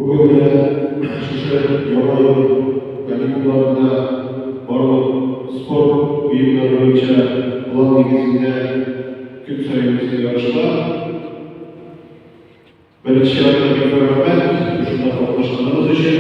Бүген менә шушы Яңа ел каникулларында барлык спорт уеннары буенча план нигезендә көн саен безнең ярышлар. Беренче чиратта бик зур рәхмәт шушында катнашканыгыз өчен.